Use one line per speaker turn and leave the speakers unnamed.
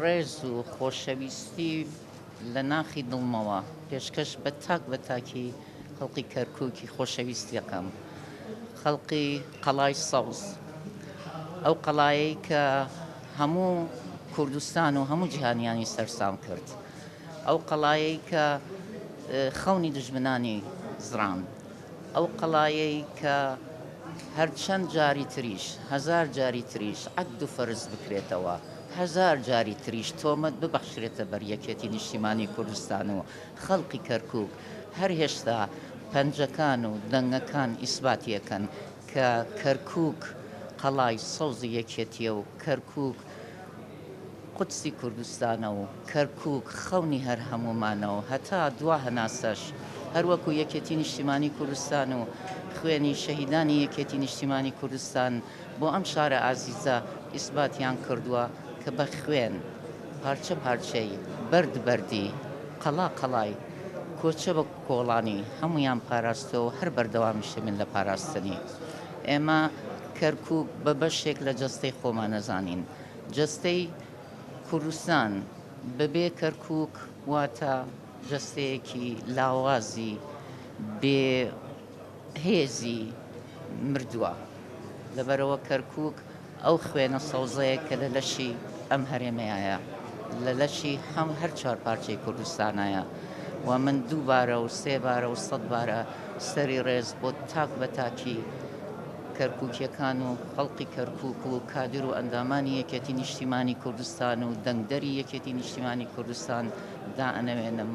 ڕێز و خۆشەویستی لە ناخی دڵمەوە پێشکەش بە تاک بە تاکی خەڵقی کەرکووکی خۆشەویست دەکەم. خەڵقی قەڵای سەوز، ئەو قەڵایەی کە هەموو کوردستان و هەموو جیهانیانی سەرسام کرد، ئەو قەڵایەی کە خەونی دوژمنانی زڕاند، ئەو قەڵایەی کە هەر چەند جاری تریش، هەزار جاری تریش عەقد و فەرز بکرێتەوە، هەزار جاری تریش تۆمەت ببەخشرێتە بەر یەکێتی نیشتیمانی کوردستان و خەڵقی کەرکوک، هەر هێشتا پەنجەکان و دەنگەکان ئیسباتی ئەکەن کە کەرکوک قەڵای سەوزی یەکێتیە و کەرکوک قودسی کوردستانە و کەرکوک خەونی هەر هەموومانە و هەتا دوا هەناسەش هەر وەکو یەکێتی نیشتیمانی کوردستان و خوێنی شەهیدانی یەکێتی نیشتیمانی کوردستان بۆ ئەم شارە ئازیزە ئیسباتیان کردووە کە بە خوێن پارچە پارچەی، بەرد بەردی، قەڵا قەڵای، کۆچە بە کۆڵانی هەموویان پاراستووە و هەر بەردەوامیش دەبین لە پاراستنی. ئێمە کەرکوک بە بەشێک لە جەستەی خۆمان ئەزانین. جەستەی کوردستان بەبێ کەرکوک واتە جەستەیەکی لاوازی بێ هێزی مردووە. لەبەرئەوە کەرکوک ئەو خوێنە سەوزەیە کە لە لەشی ئەم هەرێمەیایە، لە لەشی هەم هەر چوار پارچەی کوردستانایە و من دووبارە و سێبارە و سەدبارە سەری ڕێز بۆ تاک بە تاکی کەرکوکیەکان و خەڵقی کەرکوک و کادر و ئەندامانی یەکێتی نیشتیمانی کوردستان و دەنگدەری یەکێتی نیشتیمانی کوردستان دائەنەوێنم.